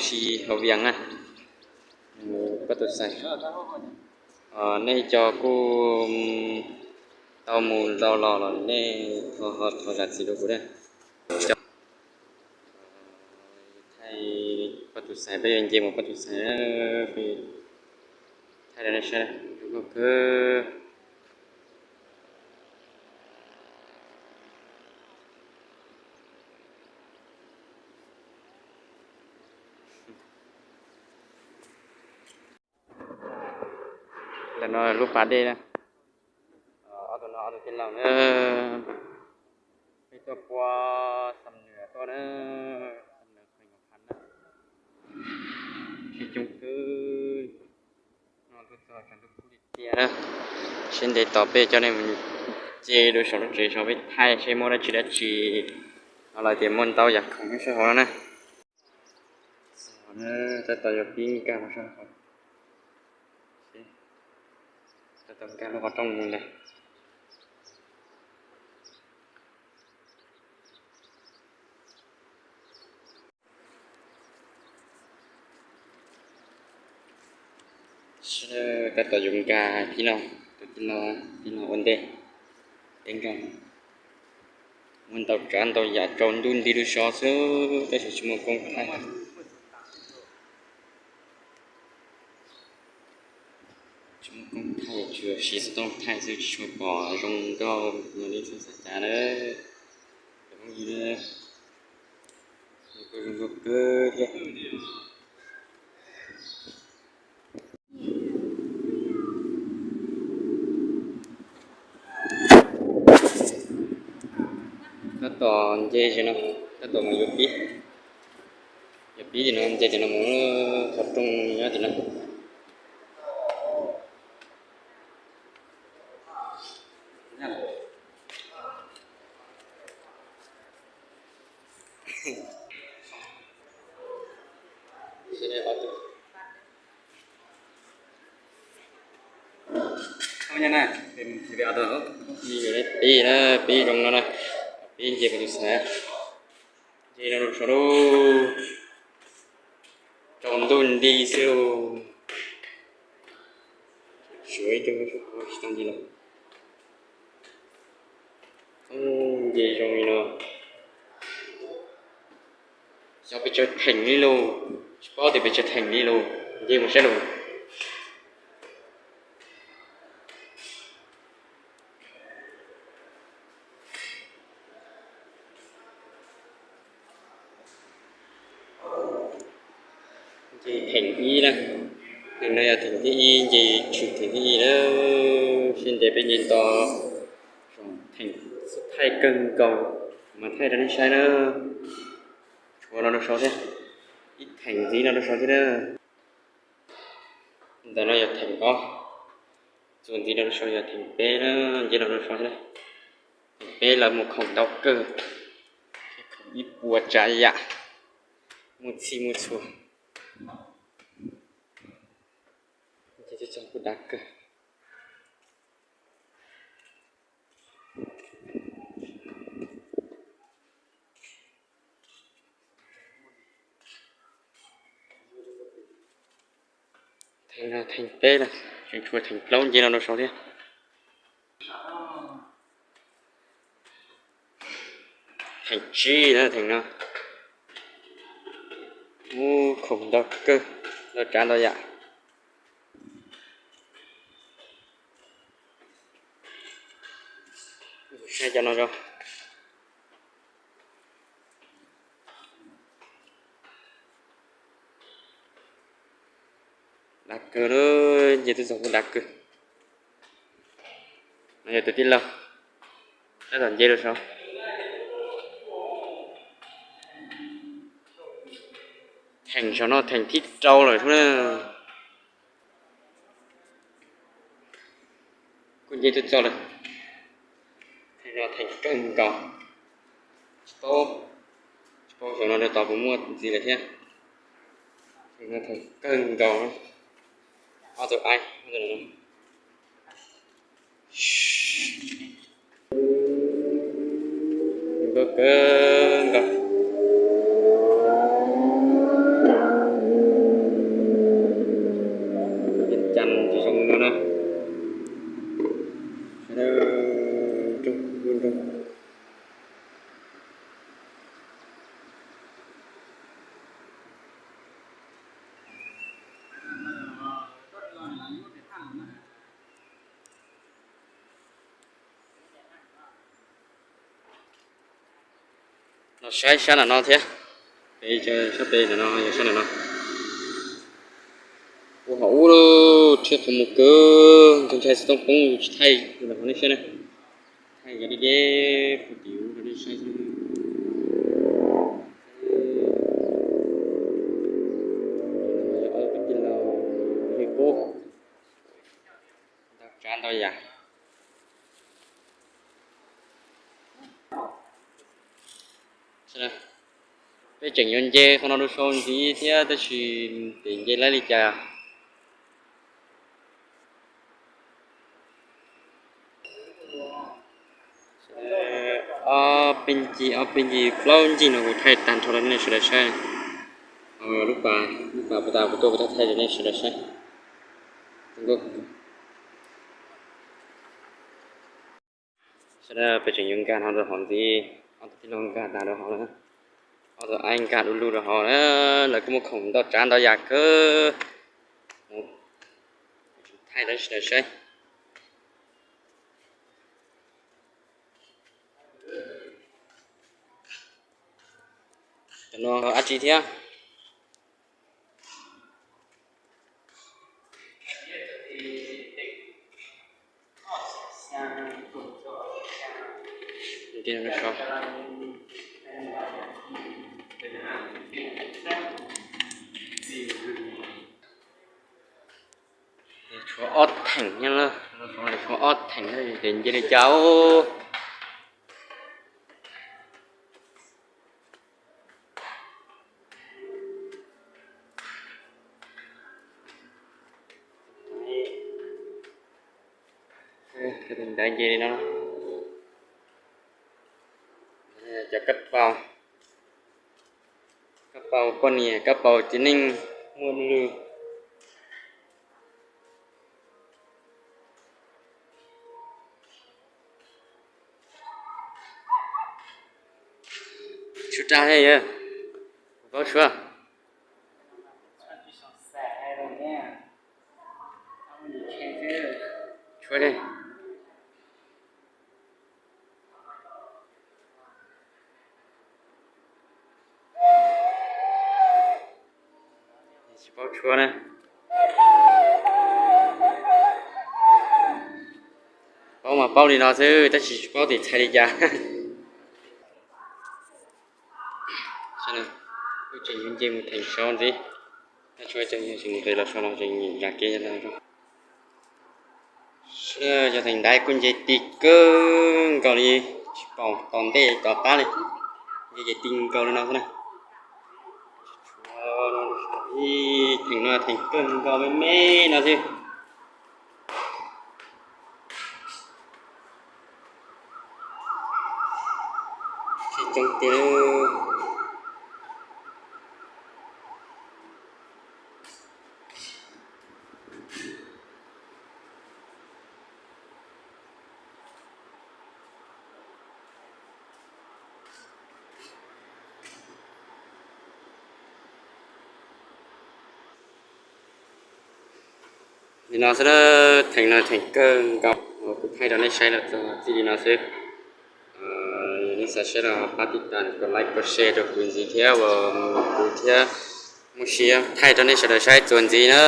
Tsis hauv Vias na, Pab Tus Xais. Nej cov kuj tau mus ntau los los nej ho thov zam txim rau kuv na. Thaij Pab Tus Xais, peb yuav nce mus Pab Tus Xais, thaij rau nej saib. Ntawm no lub pas dej na. Ob tug no ob tug tij laug na, peb tuaj puag Xam Nuas tuaj na, Xam Nuas Hueem Nyuj Phav na. Tsis coob kawg, no tuaj txog tshav ntuj kub li tiag na. Seb ntev tos peb coj nej mus nce rau saum lub tsev saud peb thaij seb muaj dab tsi dab tsi no, lawv tias muaj ntau yam khoom nyob sab hauv no na. Tab tom yuav pib nkag los sab hauv, tab tom nkag lub qhov rooj mus ntag. Tab tom yuav nkag tib no, tus tij laug, tij laug ua ntej, peb nkag. Muaj ntau tsav ntau yam, tsaus ntuj nti lub zos xwb tab sis tsis muaj koob thaij. Tsis muaj koob thaij, tsuas siv xov tooj thaij xwb tsis tshua pom zoo nkauj li xav xav cas na. Cov phooj ywg, kuj zoo nkauj kawg thiab. Tab tom nce tim no, tab tom mus yuav pib, yuav pib tim no, nce tim no mus qhov rooj nyob tim no. Pib na, pib zoo no na, pib nce Pab Tus Xais, nce no rau saud lauj, tsaus ntuj nti xwb lauj. Suav ib co tsis tau nce los. Nce zoo li no. Xyov pes tsawg theem li lauj, tsis paub tias pes tsawg theem li lauj, nce mus saib lauj. Nce theem ib na, theem no yog theem thib ib, nce tshwm theem thib ib na, sib ntev peb nce nto, theem xub thaij kawg nkaus, mas thaij rau nej saib na, tshuav no rau saud thiab, ib theem ntxiv no rau saud thiab na. Ntawm no yog theem ob, txuas ntxiv no rau saud yog theem peb na, nce no rau saud thiab. Theem peb lawv muaj khoom ntau kawg, khoom ib puas tsav yam, muaj txhij muaj txhua. Ces txog kuj dav kawg. Theem no theem peb na, tseem tshuav theem plaub nce no rau saud thiab. Theem tsib na, theem no. Ub, khoom ntau kawg, ntau tsav ntau yam. Saib cov no tso. Dav kawg lauj, nce twb txog kuj dav kawg. No yog tus tij laug tab tom nce rau saud. Theem saum no theem thib rau lawm xwb na. Kuj nce twb txog lawm. Theem no theem kawg nkaus. Tsis paub, tsis paub saum no rau tod puas muaj ntxiv lawm thiab. Theem no theem kawg nkaus. Ob tug aib. Nkauj kawg nkaus. Los saib sab nram no thiab. Pem, sab pem nram no yog sab nram no. Ua hauv ub, rhiab qhov muag kawg, ntshai ntshai xov tooj poob yus tsis thaij los rau nej saib na. Thaij cov deb deb puag tim ub rau nej saib xwb. Ob tug tij laug yawg qub ntau tsav ntau yam. Peb tseem yuav nce qhov no rau saud ntxiv thiab tab sis tes nce laib li cas. Ob peb ncig, ob peb ncig plaub ncig no kuv thaij tag nrho rau nej sawv daws saib. Lub pas, lub pas puag ta kuv tuaj kuv thaij thaij rau nej sawv daws saib. Sawv daws, peb tseem yuav nkag no rau hauv ntxiv, ob tug tij laug nkag tas rau hauv na, ob tug aib nkag du lug rau hauv na, lawv kuj muaj khoom ntau tsav ntau yam kawg. Thaij rau sawv daws saib. Cov no dab tsi thiab? Tshuav ob theem nyob, tshuav ob theem ces nce li cas. Ntawd nce li no. Cov kab paus, kab paus poj niam, kab paus txiv neej muaj lwg. Tshuav rag thiab yog, paub tshuav. Tshuav li. Tsis paub tshuav na. Paub mas paub li no xwb tab sis tsis paub tias txhais li cas. Wb tseem yuav nce mus theem saud ntxiv, tab tshuav tseem yog tseem nqis los saud no tseem nyeem nram kev. Cov theem ntaiv kuj nce ti kawg nkaus li, tsis pom tom ntej tom qab li, nce ces ti nkaus li no xwb na. Ib theem no theem kawg nkaus me me no xwb. Tsis coob tiag. Li no xwb, theem no theem kawg nkaus, kuv thaij rau nej saib los txog txij li no xwb. Nej xav saib los pab tib tas, kos like kos share rau kuv ntxiv thiab uas kuv thiab muaj siab thaij rau nej sawv daws saib txuas ntxiv na.